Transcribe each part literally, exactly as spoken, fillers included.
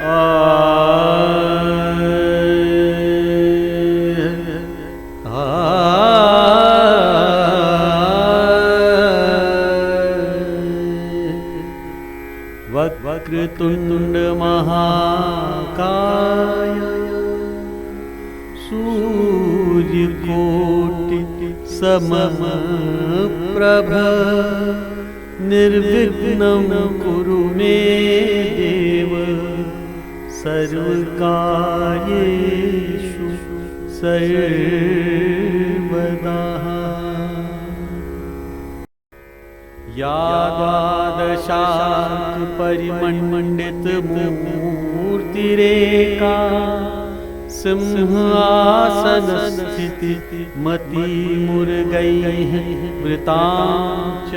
آ، آ، वक्रतुण्ड महाकाय सूर्यकोटि समप्रभ। निर्विघ्नं कुरु मे देव सर्वकार्येषु सर्वदा। या द्वादशार्कपरिमण्डितमूर्तिरेका सिंहासनस्थितिमतीमुरगैः वृतां च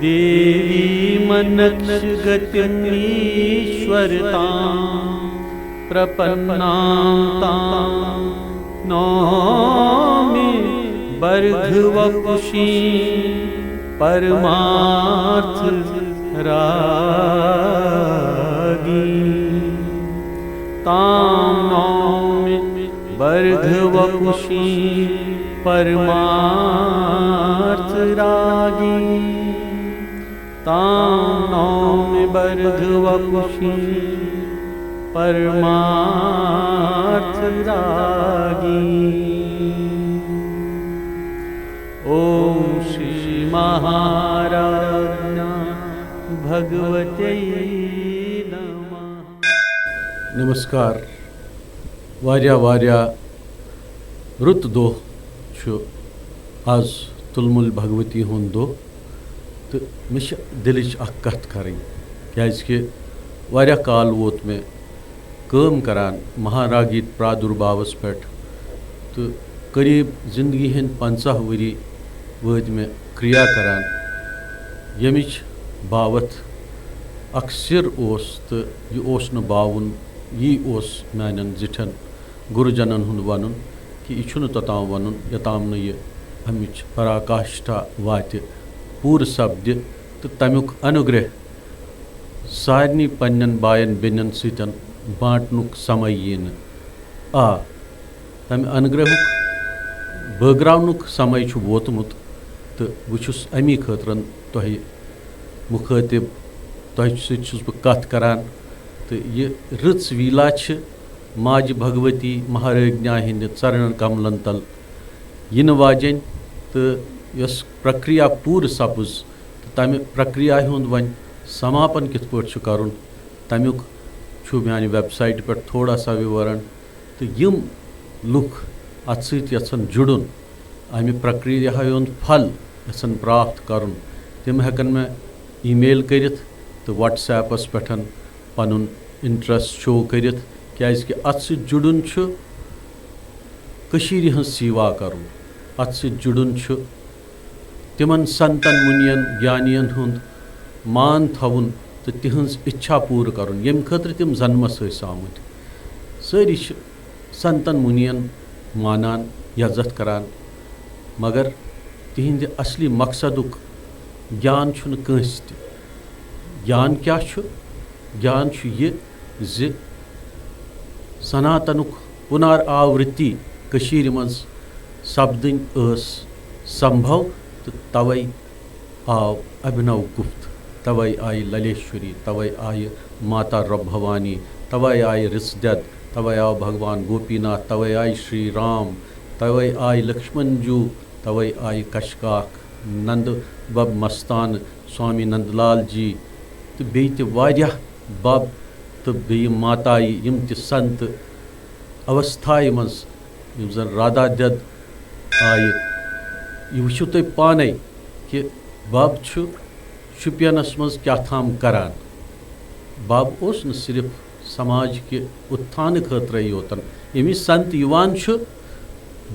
देवीमनक्षगतिमीश्वरतां प्रपन्नां तां नौमि बर्हवपुषीं परमार्थरागिं। तां नौमि बर्हवपुषीं परमार्थरागिं। तां नौमि बर्हवपुषीं परमार्थरागिं। ॐ श्री महाराज्ञा भगवत्यै नमः। नमस्कार। واریاہ واریاہ رُت دۄہ چھُ آز تُلمُلۍ بھگؤتی ہُنٛد دۄہ، تہٕ مےٚ چھِ دِلٕچ اَکھ کَتھ کَرٕنۍ، کیٛازِکہِ واریاہ کال ووت مےٚ کٲم کَران مہاراگیت پرٛادُربھاوَس پٮ۪ٹھ، تہٕ قریٖب زِندگی ہٕنٛدۍ پنٛژاہ ؤری وٲتۍ مےٚ کرٛیا کَران، ییٚمِچ باوَتھ اَکھ سِر اوس، تہٕ یہِ اوس نہٕ باوُن، یی اوس میٛانٮ۪ن زِٹھٮ۪ن گُروجنن ہُنٛد ونُن کہِ یہِ چھُنہٕ توٚتام ونُن، یوٚتام نہٕ یہِ امِچ پراکاشٹھا واتہِ، پوٗرٕ سپدِ، تہٕ تمیُک انوگرہ سارنٕے پننٮ۪ن باین بیٚنٮ۪ن سۭتۍ بانٹنُک سمے یی نہٕ۔ آ، تمہِ انوگرہُک بٲگراونُک سمے چھُ ووتمُت، تہٕ بہٕ چھُس امی خٲطرٕ تۄہہِ مُخٲطِب، تۄہہِ سۭتۍ چھُس بہٕ کتھ کران، تہٕ یہِ رٕژ ویٖلا چھِ ماجہِ بھگؤتی مہارٲگنیا ہٕنٛدِ ژرنن کملن تل یِنہٕ واجیٚنۍ، تہٕ یۄس پرکریا پوٗرٕ سپٕز، تہٕ تمہِ پرکریایہِ ہُنٛد وۄنۍ سماپن کِتھ پٲٹھۍ چھُ کرُن، تمیُک چھُ میانہِ ویب سایٹہِ پٮ۪ٹھ تھوڑا سا وِورن۔ تہٕ یِم لُکھ اتھ سۭتۍ یژھن جُڑُن، امہِ پرکریایہِ ہُنٛد پھل یژھن پراپت کرُن، تِم ہیٚکن مےٚ ای میل کٔرِتھ تہٕ وٹس ایپس پٮ۪ٹھ پنُن انٹرسٹ شو کٔرِتھ، کیازِ کہِ اتھ سۭتۍ جُڑُن چھُ کٔشیٖرِ ہٕنٛز سیوا کرُن، اتھ سۭتۍ جُڑُن چھُ تِمن سنتن مُنین گیانین ہُنٛد مان تھاوُن تہٕ تِہنٛز اِچھا پوٗرٕ کرُن، ییٚمہِ خٲطرٕ تِم زنمس ٲسۍ آمٕتۍ۔ سٲری چھِ سنتن مُنین مانان، عزت کران، مگر تِہنٛدِ اصلی مقصدُک گیان چھُنہٕ کٲنٛسہِ تہِ۔ گیان کیٛاہ چھُ؟ گیان چھُ یہِ زِ سناتنُک پُنار آورتی کٔشیٖرِ منٛز سپدٕنۍ ٲس سمبھو، تہٕ توے آو ابھنو گُپت، توے آیہِ للیشوری، توے آیہِ ماتا رب بھوانی، توے آیہِ رٕژ دٮ۪د، توے آو بھگوان گوپی ناتھ، توے آیہِ شری رام، توے آیہِ لکشمن جوٗ، توے آیہِ کشکاک، نند بب مستانہٕ، سوامی نند لال جی، تہٕ بیٚیہِ تہِ واریاہ بب تہٕ بیٚیہِ ماتایہِ، یِم تہِ سنت اوستھایہِ منٛز، یِم زن رادا دٮ۪د آیہِ۔ یہِ وٕچھِو تُہۍ پانے کہِ بب چھُ شُپینس منٛز کیٛاہ تام کران۔ بب اوس نہٕ صرف سماج کہِ اُتھانہٕ خٲطرَے یوتن۔ ییٚمہِ وِزِ سنت یِوان چھُ،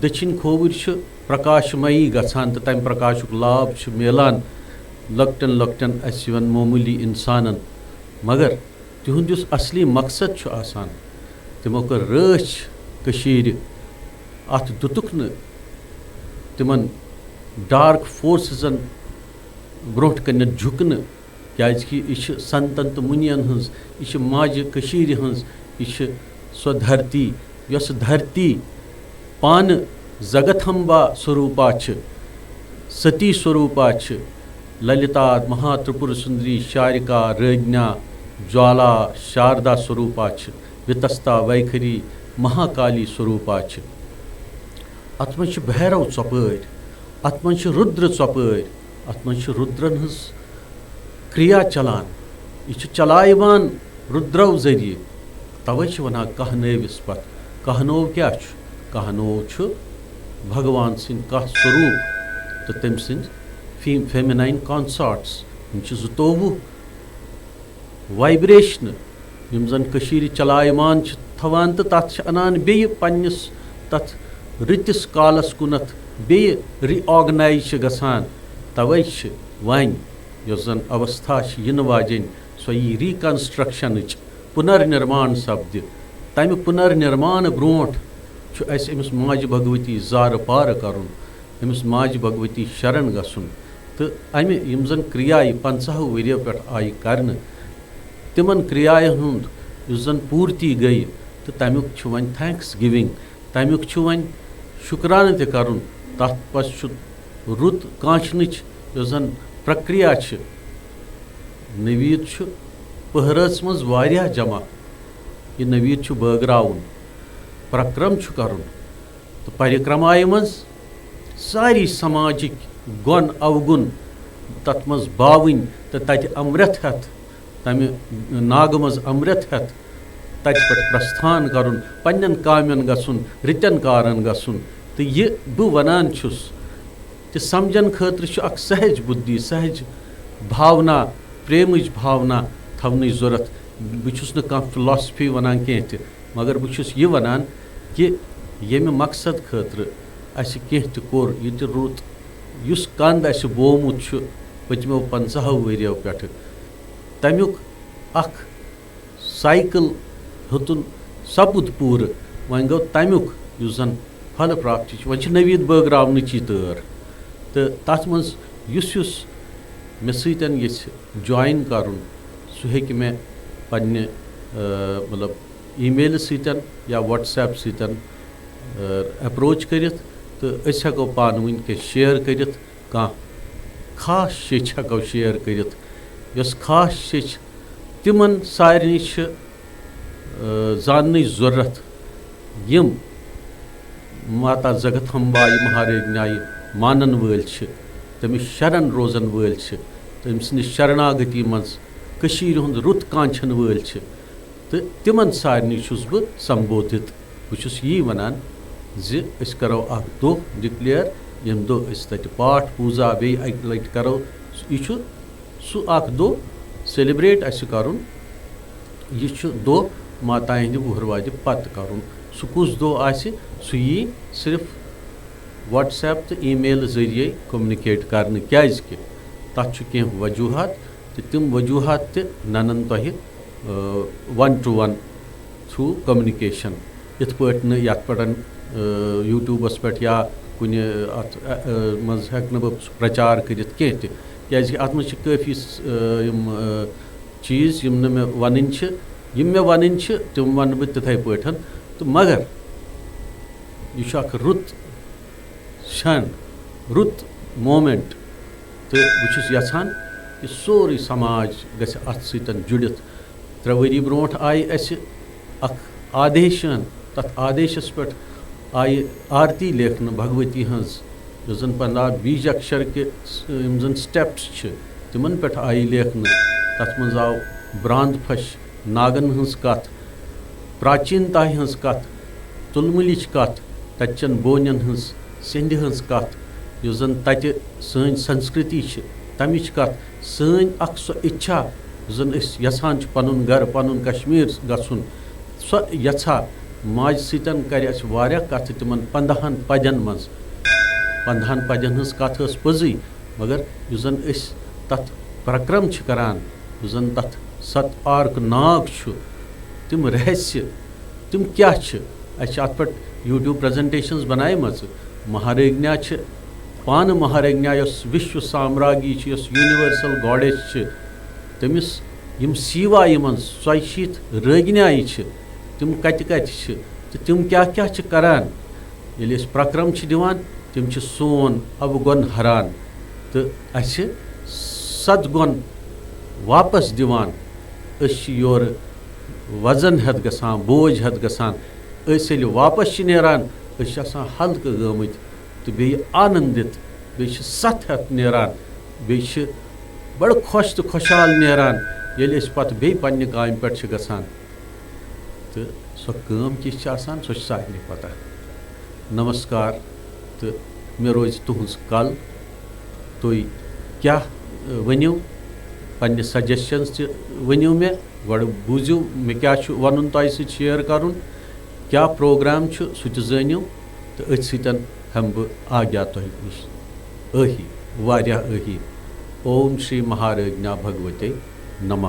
دٔچھِنۍ کھووٕرۍ چھِ پرکاشمایی گژھان تہٕ تمہِ پرکاشُک لابھ چھُ میلان لۄکٹٮ۪ن لۄکٹٮ۪ن اسہِ ہِوٮ۪ن معموٗلی انسانن۔ مگر تِہُنٛد یُس اصلی مقصد چھُ آسان، تِمو کٔر رٲچھ کٔشیٖرِ، اتھ دِتُکھ نہٕ تِمن ڈارک فورسزن برونٛٹھ کنٮ۪تھ جُکنہٕ۔ کیٛازِکہِ یہِ چھِ سنتن تہٕ مُنین ہٕنٛز، یہِ چھِ ماجہِ کٔشیٖرِ ہٕنٛز، یہِ چھِ سۄ دھرتی، یۄس دھرتی پانہٕ زگتھمبا سوروپا چھِ، ستی سوروپا چھِ، للتا، مہا ترپور سندری، شارکا، رٲگنیا، جوالا، شاردا سوروپا چھِ، وتستا، ویکھری، مہاکالی سوروپا چھِ۔ اتھ منٛز چھِ بھیرو ژۄپٲرۍ، اتھ منٛز چھِ رُدرٕ ژۄپٲرۍ، اتھ منٛز چھِ رُدرن ہٕنٛز کریا چلان۔ یہِ چھُ چلایوان رُدرو ذٔریعہٕ۔ توے چھِ ونان کہنٲوِس پتھ۔ کہنو کیٛاہ چھُ؟ کہنو چھُ بھگوان سٕنٛدۍ کانٛہہ سوروٗپ تہٕ تٔمۍ سٕنٛدۍ فی-، feminine consorts۔ یِم چھِ زٕتووُہ وایبریشنہٕ، یِم زن کٔشیٖرِ چلایمان چھِ تھاوان تہٕ تتھ چھِ انان بیٚیہِ پننِس تتھ رٕتِس کالس کُنتھ بیٚیہِ reorganize چھِ گژھان۔ توے چھِ وۄنۍ یۄس زن اوستھا چھِ یِنہٕ واجیٚنۍ، سۄ یی reconstructionٕچ، پُنرنِرمان سپدِ۔ تمہِ پُنرنِرمانہٕ برونٛٹھ چھُ اسہِ أمِس ماجہِ بھگؤتی زارٕ پارٕ کرُن، أمِس ماجہِ بھگؤتی شرن گژھُن۔ تہٕ امہِ یِم زن کریا یہِ پنژاہو ؤرِیو پٮ۪ٹھ آیہِ کرنہٕ، تِمن کریاین ہُنٛد یُس زن پوٗرتی گٔیہِ تہٕ تمیُک چھُ وۄنۍ thanks giving، تمیُک چھُ وۄنۍ شُکرانہٕ تہِ کرُن۔ تتھ پتہٕ چھُ رُت کانچھنٕچ یۄس زن پرکریا چھِ، نوید چھُ پٔہرٲژ منٛز واریاہ جمع۔ یہِ نوید چھُ بٲگراوُن، پرکرم چھُ کرُن۔ تہٕ پرِکرمایہِ منٛز ساری سماجِک گۄن اوگُن تتھ منٛز باوٕنۍ تہٕ تتہِ امرت ہٮ۪تھ، تمہِ ناگہٕ منٛز امرت ہٮ۪تھ تتہِ پٮ۪ٹھ پرستھان کرُن، پننٮ۪ن کامٮ۪ن گژھُن، رٕتٮ۪ن کارن گژھُن۔ تہٕ یہِ بہٕ ونان چھُس تہِ سمجھن خٲطرٕ چھُ اکھ سہج بُدھی، سہج بھاونا، پریمٕچ بھاونا تھاونٕچ ضروٗرت۔ بہٕ چھُس نہٕ کانٛہہ philosophy ونان کینٛہہ تہِ، مگر بہٕ چھُس یہِ ونان کہِ ییٚمہِ مقصد خٲطرٕ اسہِ کینٛہہ تہِ کوٚر، یہِ تہِ رُت، یُس کند اسہِ بومُت چھُ پٔتمیو پنژاہو ؤرِیو پٮ۪ٹھٕ، تمیُک اکھ cycle ہیوٚتُن سپُد پوٗرٕ۔ وۄنۍ گوٚو تمیُک یُس زن پھلہٕ پراپتی چھِ، وۄنۍ چھِ نوید بٲگراونٕچی تٲر۔ تہٕ تتھ منٛز یُس یُس مےٚ سۭتۍ یژھِ join کرُن، سُہ ہیٚکہِ مےٚ پننہِ، آ، مطلب، email سۭتۍ یا WhatsApp سۭتۍ، آ، approach کٔرِتھ، تہٕ أسۍ ہٮ۪کو پانہٕ ؤنۍ کینٛہہ share کٔرِتھ، کانٛہہ خاص شیٚچھ ہٮ۪کو share کٔرِتھ۔ یۄس خاص شیٚچھ تِمن سارنٕے چھِ، آ، زاننٕچ ضروٗرت، یِم ماتا زگتھمبایہِ مہارٲگنایہِ مانن وٲلۍ چھِ، تٔمِس شرن روزن وٲلۍ چھِ، تٔمۍ سٕنٛدِ شرناگتی منٛز کٔشیٖرِ ہُنٛد رُت کانچھن وٲلۍ چھِ، تہٕ تِمن سارنٕے چھُس بہٕ سمبودھت۔ بہٕ چھُس یی ونان زِ أسۍ کرو اکھ دۄہ declare، ییٚمہِ دۄہ أسۍ تتہِ پاٹھ پوٗزا بیٚیہِ اکہِ لٹہِ کرو۔ یہِ چھُ سُہ اکھ دۄہ celebrate اسہِ کرُن۔ یہِ چھُ دۄہ ماتایہِ ہٕنٛدِ وُہٕروادِ پتہٕ کرُن۔ سُہ کُس دۄہ آسہِ، سُہ یی صرف WhatsApp تہٕ email ذٔریعے communicate کرنہٕ، کیازِ کہِ تتھ چھُ کینٛہہ وجوہات، تہٕ تِم وجوہات تہِ ننن تۄہہِ، آ، one to one through communication۔ یِتھ پٲٹھۍ نہٕ یتھ پٮ۪ٹھ، آ، YouTubeس پٮ۪ٹھ یا کُنہِ اتھ، آ، آ، منٛز ہٮ۪کہٕ نہٕ بہٕ سُہ پرچار کٔرِتھ کینٛہہ تہِ، کیازِ کہِ اتھ منٛز چھِ کٲفی س-، آ، یِم، آ، چیٖز یِم نہٕ مےٚ ونٕنۍ چھِ، یِم مےٚ ونٕنۍ چھِ تِم ونہٕ بہٕ تِتھے پٲٹھۍ۔ تہٕ مگر یہِ چھُ اکھ رُت شن، رُت moment۔ تہٕ بہٕ چھُس یژھان یہِ سورُے سماج گژھِ اتھ سۭتۍ جُڑِتھ۔ ترٛےٚ ؤری برونٛٹھ آیہِ اسہِ اکھ آدیشن، تتھ آدیشس پٮ۪ٹھ آیہِ آرتی لیکھنہٕ بھگؤتی ہٕنٛز، یۄس زن پنٛداہ بیج اکشر کہِ س-، یِم زن steps چھِ، تِمن پٮ۪ٹھ آیہِ لیکھنہٕ۔ تتھ منٛز آو براند پھش ناگن ہٕنٛز کتھ، پراچینتاہہِ ہٕنٛز کتھ، تُلمُلِچ کتھ، تتہِ چٮ۪ن بونٮ۪ن ہٕنٛز سیٚنٛدِ ہٕنٛز کتھ، یُس زن تتہِ سٲنۍ سنسکرتی چھِ، تمِچ کتھ، سٲنۍ اکھ سۄ اِچھا، یُس زن أسۍ یژھان چھِ پنُن گرٕ، پنُن کشمیر گژھُن، سۄ یژھا ماجہِ سۭتۍ کرِ اسہِ واریاہ کتھٕ تِمن پندہن پدٮ۪ن منٛز۔ پندہن پدٮ۪ن ہٕنٛز کتھ ٲس پٔزٕے، مگر یُس زن أسۍ تتھ پرکرم چھِ کران، یُس زن تتھ ست آرک ناگ چھُ، تِم رہسیہ، تِم کیٛاہ چھِ؟ اسہِ چھِ اتھ پٮ۪ٹھ YouTube presentations بنایمژٕ۔ مہارگنیا چھِ پانہٕ مہارگنیا، یۄس وشو سامراگی چھِ، یۄس universal goddess چھِ، تٔمِس یِم سیوا یِمن ژۄیہِ شیٖتھ رٲگنیایہِ چھِ، تِم کَتہِ کَتہِ چھِ تہٕ تِم کیٛاہ کیٛاہ چھِ کران۔ ییٚلہِ أسۍ پرٛکرم چھِ دِوان، تِم چھِ سون اَوٕ گۄن ہران تہٕ اَسہِ صد گۄن واپس دِوان۔ أسۍ چھِ یورٕ وزن ہٮ۪تھ گژھان، بوج ہٮ۪تھ گژھان۔ أسۍ ییٚلہِ واپس چھِ نیران، أسۍ چھِ آسان ہلکہٕ گٲمٕتۍ تہٕ بیٚیہِ آنندِت، بیٚیہِ چھِ ستھ ہٮ۪تھ نیران، بیٚیہِ چھِ بڑٕ خۄش تہٕ خۄشحال نیران، ییٚلہِ أسۍ پتہٕ بیٚیہِ پننہِ کامہِ پٮ۪ٹھ چھِ گژھان۔ تہٕ سۄ کٲم کِژھ چھِ آسان، سۄ چھِ سارنٕے پتہ۔ نمسکار، تہٕ مےٚ روزِ تُہنٛز کل۔ تُہۍ کیٛاہ، ٲ، ؤنِو، پننہِ suggestions تہِ ؤنِو مےٚ۔ گۄڈٕ بوٗزِو مےٚ کیٛاہ چھُ وَنُن، تۄہہِ سۭتۍ share کَرُن، کیٛاہ program چھُ، سُہ تہِ زٲنِو، تہٕ أتھۍ سۭتۍ ہٮ۪مہٕ بہٕ آگیا تۄہہِ نِش۔ ٲہی، واریاہ ٲہی۔ اوم شری مہارٲجنا بھگوتے نمہ۔